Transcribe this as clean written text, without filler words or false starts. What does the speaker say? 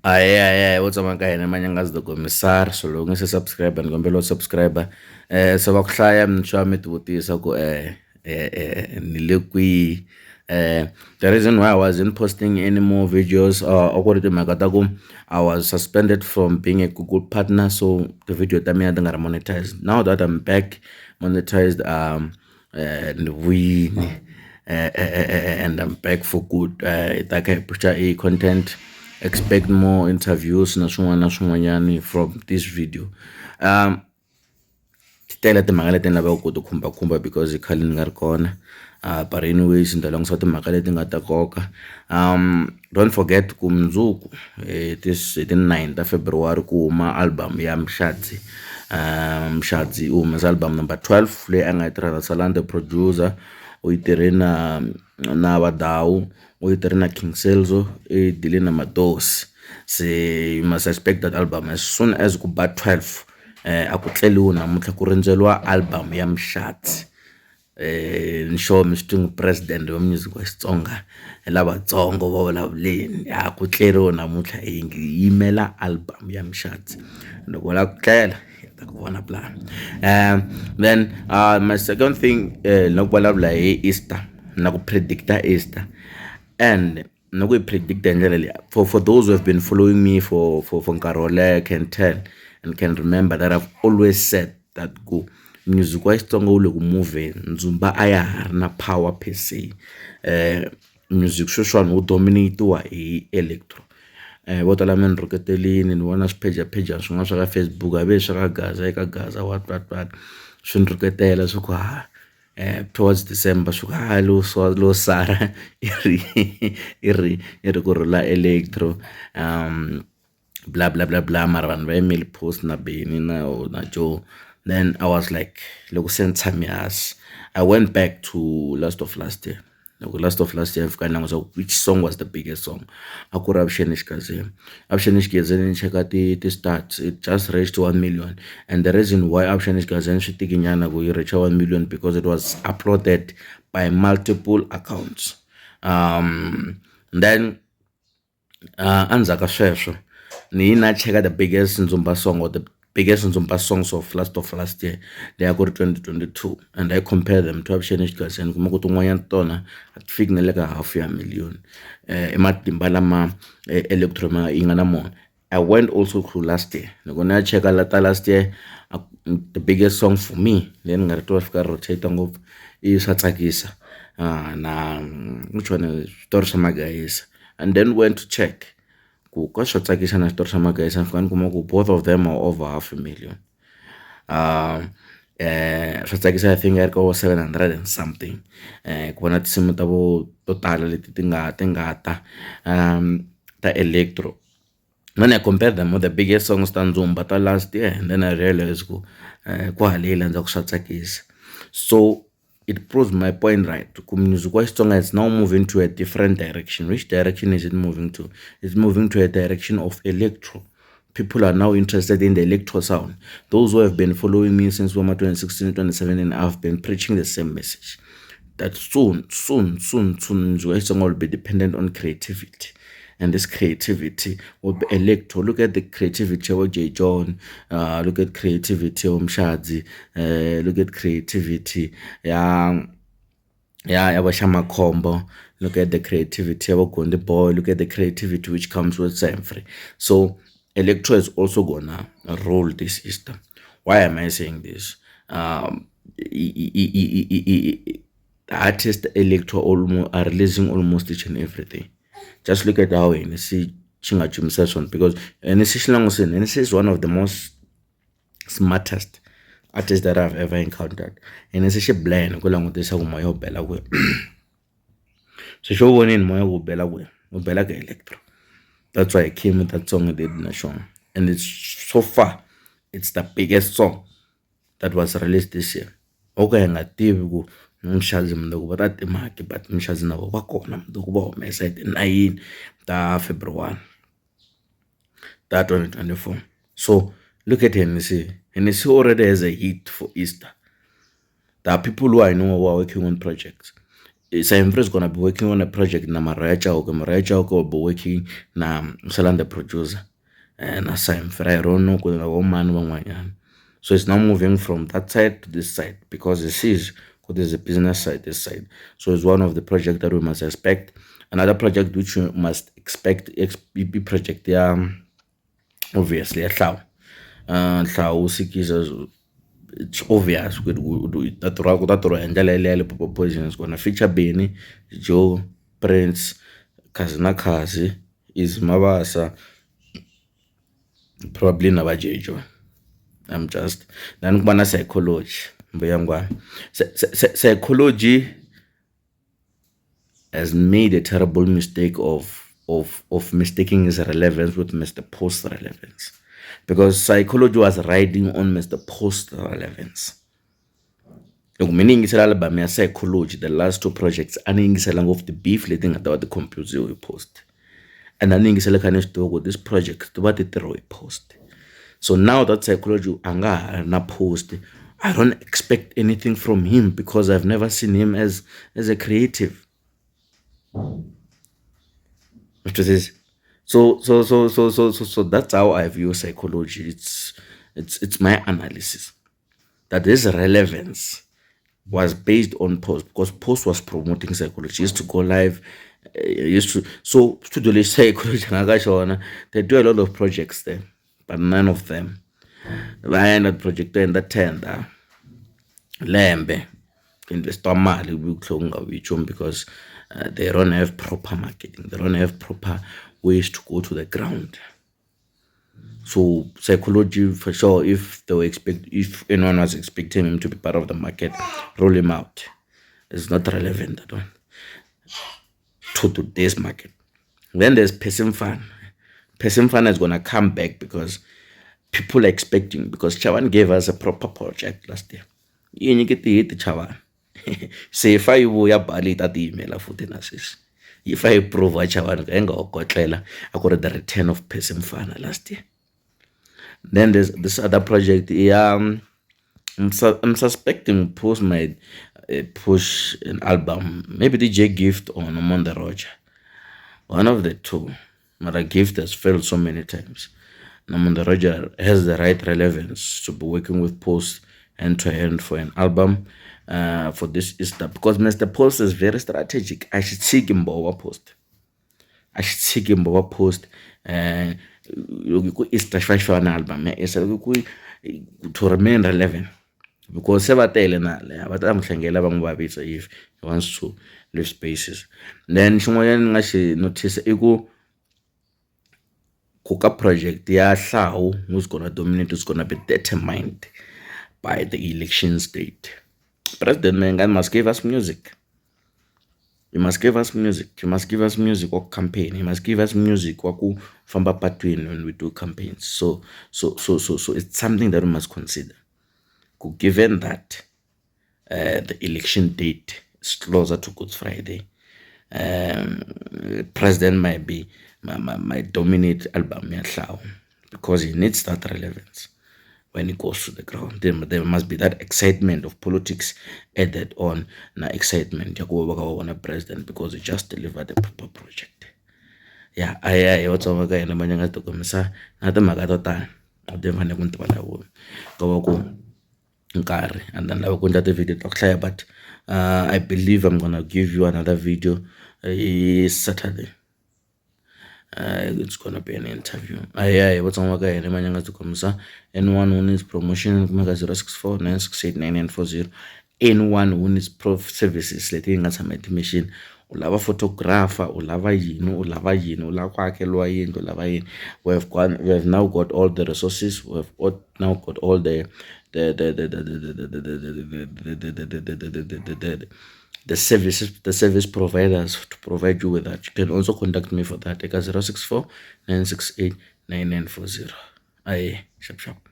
Ahee ahee wo tshama ka hina Manyangazi the Commissar, so loko u nga se subscribe ni kombela u subscribe. Se va ku hlaya mi swa mi ti vutisa ku ni le kwihi. The reason why I wasn't posting any more videos a ku ri timhaka ta ku I was suspended from being a Google partner, so ti-video ta mina ti nga ri monetized. Now that I'm back monetized, ni vuyini and I'm back for good. Hi ta kha hi push-a e content, expect more interviews na swin'wana na swin'wanyani from this video. Ti tele timhaka leti ni lavaka ku ti khumbakhumba because i khale ni nga ri kona, but anyways ni ta langutisa timhaka leti nga ta nkoka. Don't forget ku mundzuku hi ti hi ti-9 ta February ku huma album ya Mshadzi. Mshadzi u humesa album number 12 leyi a nga yi tirha na Salani the producer, u yi tirhe na Vadawu, u yi tirhe na King Selzo, u yi deal-e na Madosi. Se you must expect that album as soon as ku ba 12, a ku tleliwi namuntlha, ku rindzeriwa album ya Mshadzi. Ni sure mi swi twi president wa music wa Xitsonga lavatsongo va vulavuleni, a ku tleriwi namuntlha hi yimela album ya Mshadzi. Loko u lava ku tlela hi ta ku vona plan. Then my second thing, na ku vulavula hi Easter na ku predict-a Easter and na ku yi predict-a hi ndlela leyi. For those who have been following me for nkarhi wo leha can tell and can remember that I've always said that ku music wa Xitsonga wu le ku move-eni, ndzumba a ya ha ri na power per se. Music sweswiwani wu dominate-iwa hi electro. Vo tala mi ni rhuketelini, ni vona swiphejaphejani swin'wana swa ka Facebook, hambi swa ka Gaza eka Gaza what what what, swi ni rhuketela swi ku ha towards December swi ku ha lowo sala i ri ku rhula electro, bla bla bla bla, mara vanhu va yimele post na Benny na Joe. Then I was like, loko se ni tshame hansi, I went back to last of last year. Loko last of last year ni fika ni languta which song was the biggest song, a ku ri Avuxeni Xigazeni. Avuxeni Xigazeni ni cheka ti-stats, it just reached 1 million, and the reason why Avuxeni Xigazeni swi tiki nyana ku yi reach 1 million, because it was uploaded by multiple accounts. Then endzhaku ka sweswo ni yi na cheka the biggest ndzumba song or the biggest ndzumba songs of last year, leyi a ku ri 2022, and I compare them to Avuxeni Xigazeni, kuma ku tin'wanyana tona a ti fiki na le ka half ya million. I matimba lama electro yi nga na mona. I went also to last year, loko ni ya cheka la ta last year, the biggest song for me leyi ni nga ri twa fika rotate ngopfu i Swa Tsakisa na which one, Switori Swa Magayisa, and then went to check ku ka Swa Tsakisa na Switori Swa Magayisa, ni fika ni kuma ku both of them are over half a million. Swa Tsakisa I think a ri ka vo 700 and something. Ku va na tinsimu ta vo to tala leti ti nga ta electro. When I compare them with the biggest songs ta ndzumba ta last year, and then I realize ku ku hale yi landza ku Swa Tsakisa. So it proves my point right, ku music wa Xitsonga is now moving to a different direction. Which direction is it moving to? It's moving to a direction of electro. People are now interested in the electro sound. Those who have been following me since 2016, 2017, I've been preaching the same message that soon, soon, soon, soon music wa Xitsonga will be dependent on creativity, and this creativity will be electro. Look at the creativity of J John, look at creativity of Mshadzi, look at creativity ya va Xamaccombo, look at the creativity of Gondi Boy, look at the creativity which comes with Semfrey. So electro is also gonna roll this Easter. Why am I saying this? The artist electro almost are releasing almost each and everything. Just look at how Hennessy xi nga jumisa swona, because Hennessy xi langusini, Hennessy is one of the most smartest artists that I've ever encountered. Hennessy xi blind ku langutisa ku moya wu bela kwihi. Se xo vonini moya wu bela kwihi, wu bela ka electro. That's why he came with that song he did na xona, and it's so far it's the biggest song that was released this year. Ho ka hi nga tivi ku Mshadzi mundzuku va ta timaki, but Mshadzi na vo va kona mundzuku, va humesa hi ti-9 ta February ta 2024. So look at Hennessy. Hennessy already has a hit for Easter. There are people who I know who are working on projects. Cymphrey is gonna be working on a project na Mariah Chauke. Mariah Chauke will be working na Salan the producer na Cymphrey. I don't know ku na vo mani van'wanyana. So it's now moving from that side to this side because he sees there's a business side this side. So it's one of the project that we must expect. Another project which we must expect, XPP project, yeah, obviously, Hlawu. Hlawu Sikiza, it's obvious ku ta tirha ku ta tirha hi ndlela yeleyo ya Limpopo Poison is gonna feature Benny, Joe, Prince, Khazi na Khazi, Easy Mabasa, probably na va Jejo. I'm just then ku va na Psychology, mbuyangwana. Psychology has made a terrible mistake of mistaking his relevance with Mr. Post relevance, because Psychology was riding on Mr. Post relevance. Loko mi ni yingisela album ya Psychology, the last two projects, a ni yingisela ngopfu ti-beef leti nga ta va ti compose-iwe hi Post, and a ni yingisela kha ni swi tiva ku this project ti va ti tirhiwe hi Post. So now that Psychology a nga ha ri na Post, I don't expect anything from him because I've never seen him as a creative. Twisisa? So that's how I view Psychology. It's my analysis that this relevance was based on Post because Post was promoting Psychology. He used to go live, used to so studio lexi Psychology nga ka xona, they do a lot of projects there, but none of them va endla project to endla tender lembe invest-iwa mali ku tlhela ku nga vuyi nchumu because they don't have proper marketing, they don't have proper ways to go to the ground. So Psychology, for sure, if they were expect if anyone was expecting him to be part of the market, roll him out. It's not relevant, that one, to today's market. Then there's Percy Mfana. Percy Mfana is gonna come back because people are expecting, because Chavan gave us a proper project last year. Yi nyike ti-hit Chavan. Se yi fa yi vuya bali yi ta tiyimela futhi na sweswi. Yi fa yi prove Chavan ku yi nga ho kotlela a ku ri the return of Percy Mfana last year. Then there's this other project. Yeah, I'm suspecting Post might push an album, maybe DJ Gift or Nomonde Roger. One of the two. Mara Gift has failed so many times. Nomonde Roger has the right relevance to be working with Post hand to hand for an album for this Easter, because Mr. Post is very strategic. A xi tshiki mbhovo Post. A xi tshiki mbhovo Post. Loko ku Easter xi fa xi fa na album ya Easter, loko ku to remain relevant, because se va tele na leya va ta n'wi hlengela va n'wi vavisa if he wants to leave spaces. Then xin'wanyana ni nga xi notice i ku ka project ya Hlawu, who's gonna dominate is gonna be determined by the election state. President Mayengani must give us music. He must give us music. He must give us music wa campaign. He must give us music wa ku famba patwini when we do campaigns. So it's something that we must consider. Ku given that the election date is closer to Good Friday, President might dominate album ya Hlawu because he needs that relevance when he goes to the ground. There must be that excitement of politics added on na excitement ya ku va va kha va vona president because he just delivered a proper project. Ya a ya hi Vatsonga ka hina ma nga ti kombisa na timhaka to tala leti ni faneleke ni ti vulavula ko va ku nkarhi and then lava ku endla ti-video ta ku hlaya, but I believe I'm gonna give you another video hi Saturday. It's gonna be an interview. Ahee, ahee Vatsonga va ka hina ma nga ti kombisa. Anyone who needs promotion kumeka 064 968 9940. Anyone who needs prof services leti hi nga tshama hi ti-mention, u lava photographer, u lava yini, u lava yini, u lava ku akeriwa yindlu, u lava yini, we have now got all the resources, we have now got all the services, the service providers to provide you with that. You can also contact me for that eka 064 968 9940. Ahee, xap xap.